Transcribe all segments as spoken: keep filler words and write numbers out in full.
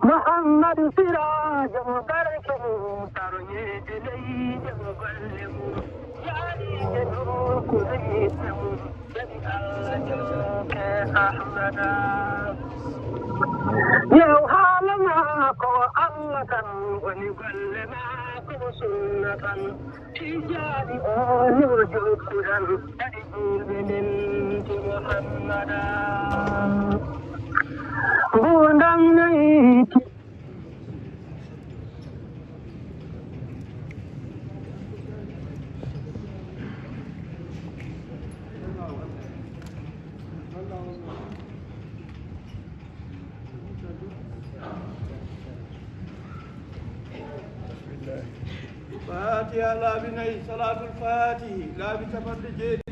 Muhammadu Siraajo mo barke mum, taroyeede leyɗe mo golle mum, yaariije nokku leyɗe mum, jaɓi Allah jooke Ahmada. Yew haala maako, Allah tan woni golle maako, ko sunna tan. Tijjaani o no jokkuɗan, kadi juulɓe ndenndi Muhammada. Nguurndam nayti. Fatiha laabi nayi, salaatul fatihi laabi capanɗe jeeɗiɗi.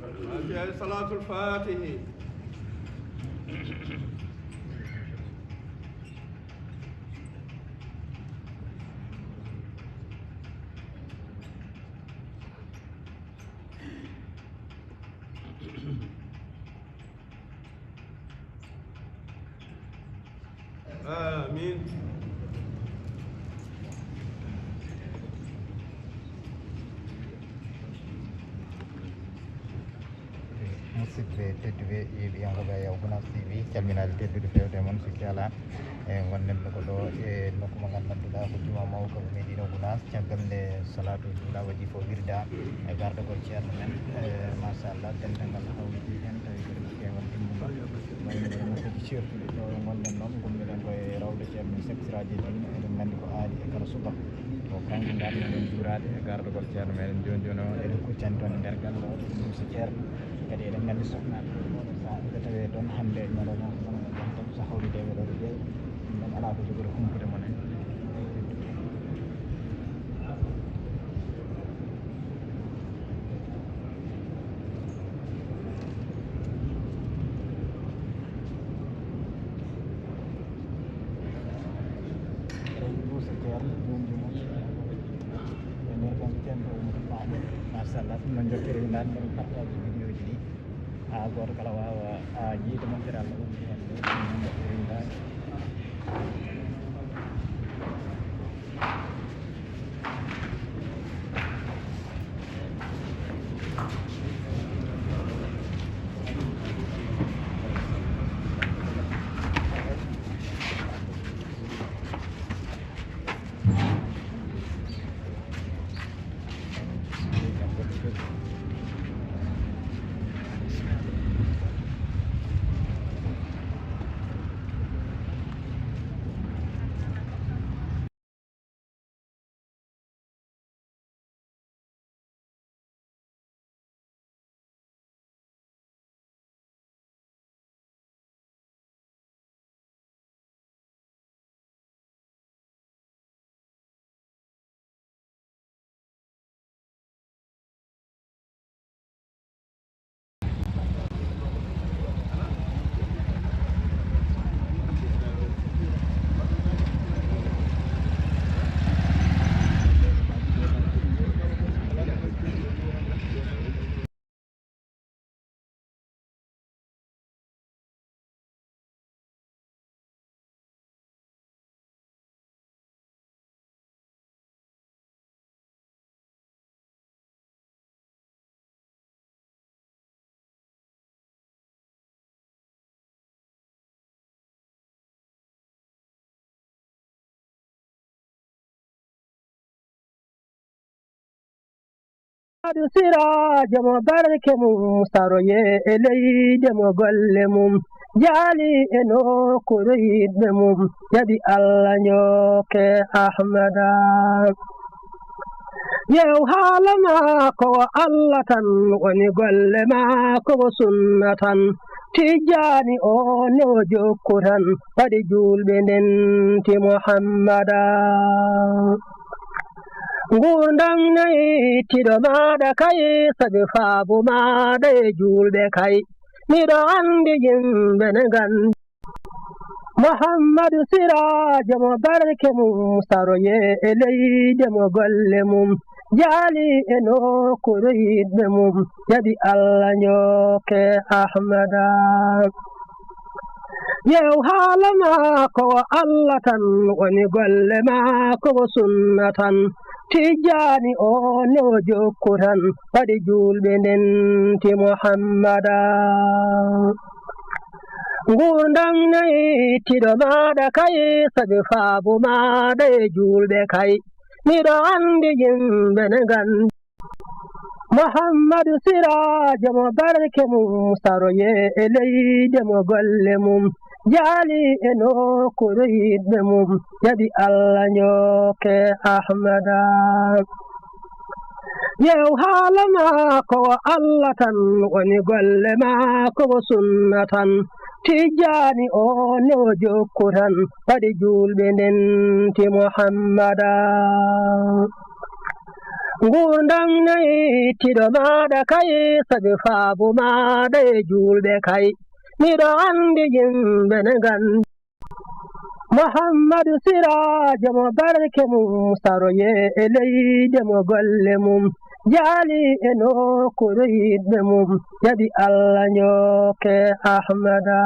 Fatiha, salaatul faatihi. Amin. Musidɓe tedduɓe, yeeɓiyankooɓe Yaw Gunaas T V, calminaali teddude feewde e mon, sikki alaa. E, ngonɗen ko ɗo e nokku mo nganndanduɗaa ko jumaa mawka mo Medina Gunaas, caggal nde salaatu juulaa waɗi fof wirda e gardagol ceerno men. E, machallah, denndangal hawriti heen, tawi ko ɗum keewal timmungal. Wayno ko nokkuuji ceertuɗi ɗo ngonɗen noon, ngummiɗen ko e rawde ceerno men Seck Siraaji Diine, eɗen nganndi ko aadi e kala subaka. Ko kanko ngarɗen ɗon juuraade e gardagol ceerno meɗen jooni jooni o, eɗen kuccani toon e nder galle o, ɗum so ceerno. Kadi eɗen nganndi soknaaɓe ɗum, so ɓe tawee toon hannde ñalawma o, so hawriteeɓe ɗo ɓe ƴeewa, ɗum ɗon alaa ko jogori humpude mon en. Ɗum noon jokkere winndaan, mboɗon partage vidéo ji ɗi, haa gooto kala waawa, a, yiide montere Allah woni heen. Ɗum noon jokkere winndaan. Adu siraajo mo barke mum saroye e leyde mo golle mum jaali e nokkuure yiɗɓe mum jaɓi Allah njooke Ahmada. Yew haala maako o Allah tan woni golle maako o sunna tan. Tijjaani o ne o jokku tan waɗi juulɓe ndenti Muhammada. Nguurndam ne ittiɗo maaɗa kay sabi faabu maaɗa e juulɓe kay. Miɗo anndi yimɓe ne nganndi. Muhammadu siraajo mo barke mum saroye e leyde mo golle mum jaali e nokkuure yiɗɓe mum jaɓi Allah njooke Ahmada. Yew haala maako o Allah tan woni golle maako o sunna tan. Tijjaani o ne o jokku tan waɗi juulɓe ndenti Muhammada. Nguurndam ne ittiɗo maaɗa kay sabi faabu maaɗa e juulɓe kay. Miɗo anndi yimɓe ne nganndi. Muhammadu siraajo mo barke mum saroye e leyde mo golle mum jaali e nokkuure yiɗɓe mum jaɓi Allah njooke Ahmada. Yew haala maako o Allah tan woni golle maako o sunna tan. Tijjaani o ne o jokku tan waɗi juulɓe ndenti Muhammada. Nguurndam ne ittiɗo maaɗa kay sabi faabu maaɗa e juulɓe kay. Miɗo anndi yimɓe ne nganndi. Muhammadu siraajo mo barke mum saroye e leyde mo golle mum jaali e nokkuure yiɗɓe mum jaɓi Allah njooke Ahmada.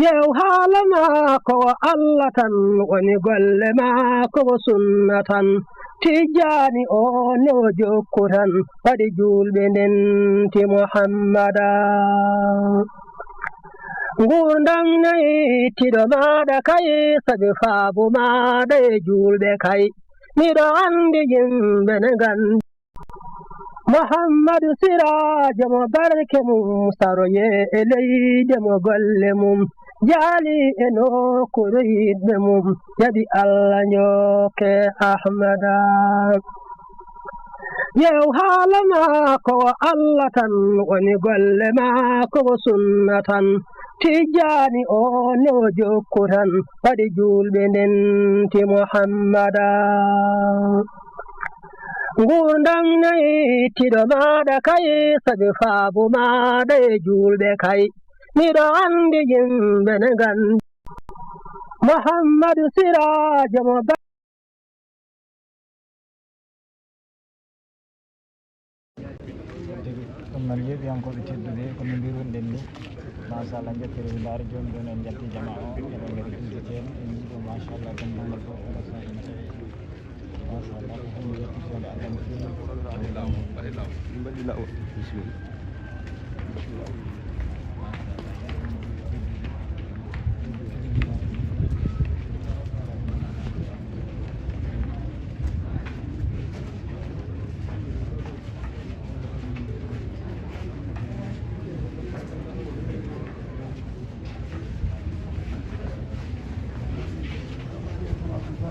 Yew haala maako o Allah tan woni golle maako o sunna tan. Tijjaani o ne o jokku tan waɗi juulɓe ndenti Muhammada. Nguurndam ne ittiɗo maaɗa kay sabi faabu maaɗa e juulɓe kay. Miɗo anndi yimɓe ne nganndi. Muhammadu siraajo mo barke mum saroye e leyde mo golle mum jaali e nokkuure yiɗɓe mum jaɓi Allah njooke Ahmada. Yew haala maako o Allah tan woni golle maako o sunna tan. Tijjaani o ne o jokku tan waɗi juulɓe ndenti Muhammada. Nguurndam ne ittiɗo maaɗa kay sabi faabu maaɗa e juulɓe kay. Miɗo anndi yimɓe ne nganndi. Muhammadu siraajo mo Tigi ɗum noon, yeeɓiyankooɓe tedduɓe, ko no mbirunoɗen ni, machallah, njettere windaare. Jooni ɗoon en njalti jama o, eɗen ngari visite en, en njii ɗo machallah, dendaangal fof oɗo sahaa ina tawi. Machallah, ko hannde yettude Allah no feewi. Mbaɗi law, mbaɗi law. Bisimilla.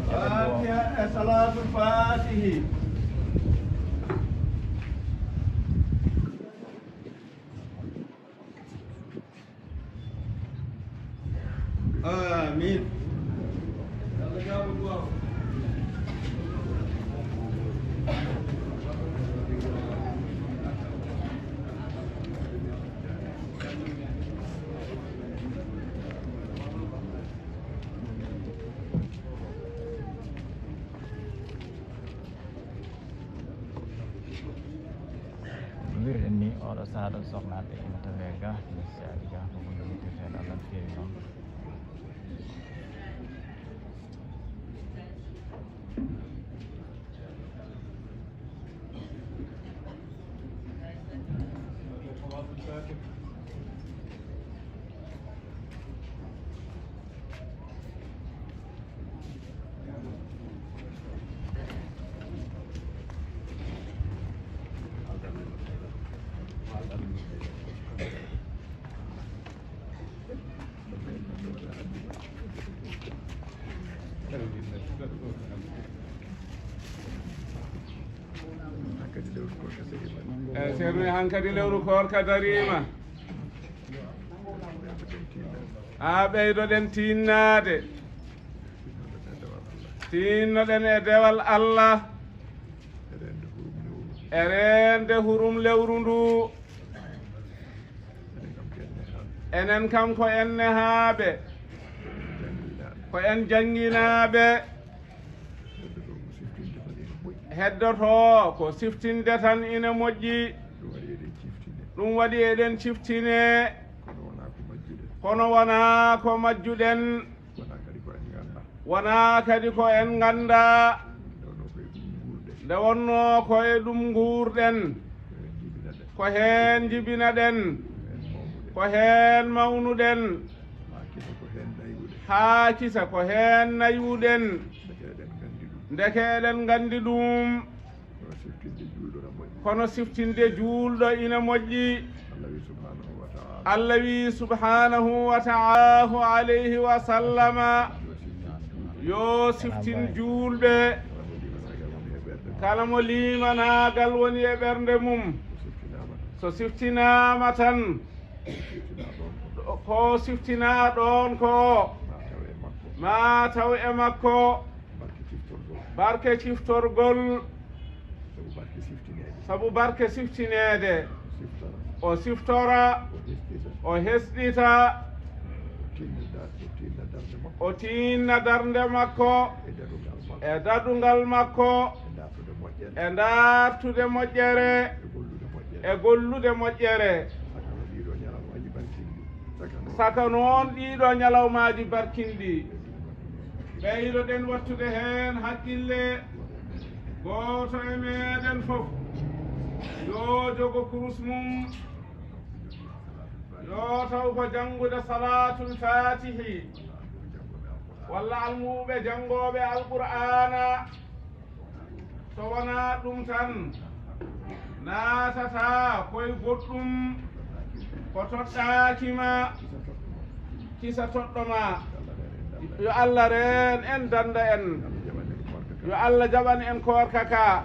Fatiha e Salaatul Faatihi. Amiin. No mbiruɗen ni, oɗo sahaa ɗo, soknaaɓe ina tawee ga, Mister Ali Ga, ko woni yettirteeɗo Allah no feewi noon. Eeyi, ceerno, hankadi lewru koorka dariima. Haa ɓeydoɗen tiinnaade. Tiinnoɗen e dewal Allah. E reende hurum lewru ndu. Enen kam ko en nehaaɓe. Ko en jannginaaɓe. Heddoto ko siftinde tan ina moƴƴi. Ɗum waɗi eɗen ciftine. Ɗum waɗi eɗen ciftine. Kono wonaa ko majjuɗen. Kono wonaa ko majjuɗen. Wonaa kadi ko en nganndaa. Wonaa kadi ko en nganndaa. Nde wonnoo ko e ɗum nguurɗen. Nde wonnoo ko e ɗum nguurɗen. Ko heen njibinaɗen. Ko heen njibinaɗen. Ko heen mawnuɗen. Ko heen mawnuɗen. Haa kisa ko heen naywuɗen. Haa kisa ko heen naywuɗen. Ndeke eɗen nganndi ɗum. Ndeke eɗen nganndi ɗum. Kono siftinde juulɗo na moƴƴi. Kono siftinde juulɗo ina moƴƴi. Allah wi subhanahu wa ta'ala. Allah wi subhanahu wa ta'ala alayhi wa sallama, yo siftin juulɓe. Kala mo limanaagal woni e ɓernde mum. So siftinaama tan. Ko siftinaa ɗoon ko. Ma taw e makko. Ma taw e makko. Barke ciftorgol. Barke ciftorgol. Sabu barke siftineede. Sabu barke siftineede. O siftora. O siftora. O hesɗita. O hesɗita. O tinna dar-, o tinna darnde makko. O tinna darnde makko. E daɗungal makko. E daɗungal makko. E dartude moƴƴere. E dartude moƴƴere. E gollude moƴƴere. E gollude moƴƴere. Saka no ɗiɗo ñalawmaaji barkinɗi. Saka noon. Saka noon ɗiɗo ñalawmaaji barkinɗi. Ɓeydoɗen wattude heen hakkille. Gooto e meɗen fof yo jogo kurus mum. Yo taw ko janngude Salaatul Faatihi. Walla almuɓe janngooɓe Alqur'aana. So wonaa ɗum tan, naatataa koye goɗɗum ko toɗɗaaki ma, kisa toɗɗo ma. Yo Allah reen en, danda en. Yo Allah jaɓan en koorka ka.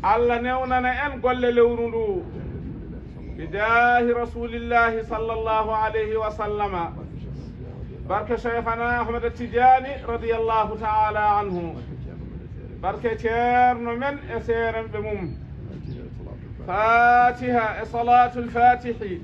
Allah newnana en golle lewru ndu. Bi jaahi Rasulillahi sallallahu alayhi wa sallama. Barke Cheikhana Ahmad Tidiane radiyallahu ta'ala anhu. Barke Ceerno men e seerenɓe mum. Fatiha e Salatul Fatihi.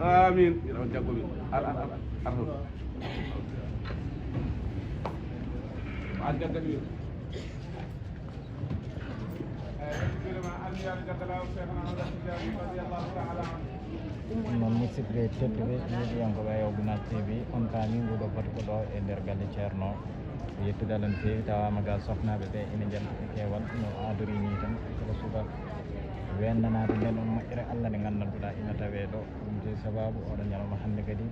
Amin. Yo Allah jaggo min. Ar, ar, ar, ar. Ar jaggo min. Ɗum noon, musidɓe tedduɓe, yeeɗiyankooɓe Ayo Gunaas T V, on paami nguɗo foti ko ɗo e nder galle Ceerno. Yettude Allah no feewi, tawaama ga sohnaaɓe ɓe ina njalti e keewal, no aadori ni tan, kala suka wendanaade nden on moƴƴere Allah nde nganndanduɗaa ina tawee ɗo. Ɗum te sababu oɗo ñalawma hannde kadi,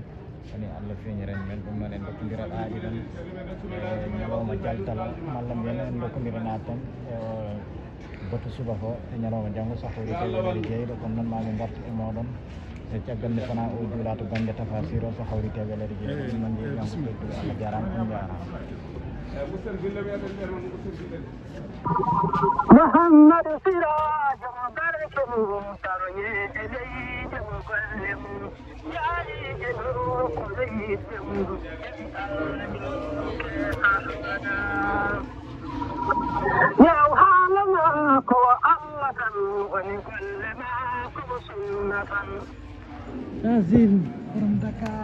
woni Allah feeñiran men ɗum noon, en ndokkondira ɗaaɗi tan e ñalawma jaltal, malla mbiyen en ndokkondira naat tan e batu subaka o e ñalawma janngo, so hawri teɓelere jeeyɗo. Kono noon, maa min ngartu e mooɗon e caggal nde fana o juula to bannge tafasir o, so hawri teɓelere jeeyɗo. Ɗum noon, yeeɗiyankooɓe tedduɓe, Allah jaaraama, on njaaraama. Muhammadu Siraajo mo barke mum, taroye e leydi mo golle mum, yaariije ɗo ko weyi semmbude, heɓi Allah ɗo keeɗa abada. Yew haala maako, Allah tan woni golle maako, ko sunna tan. Azim, from Dakar.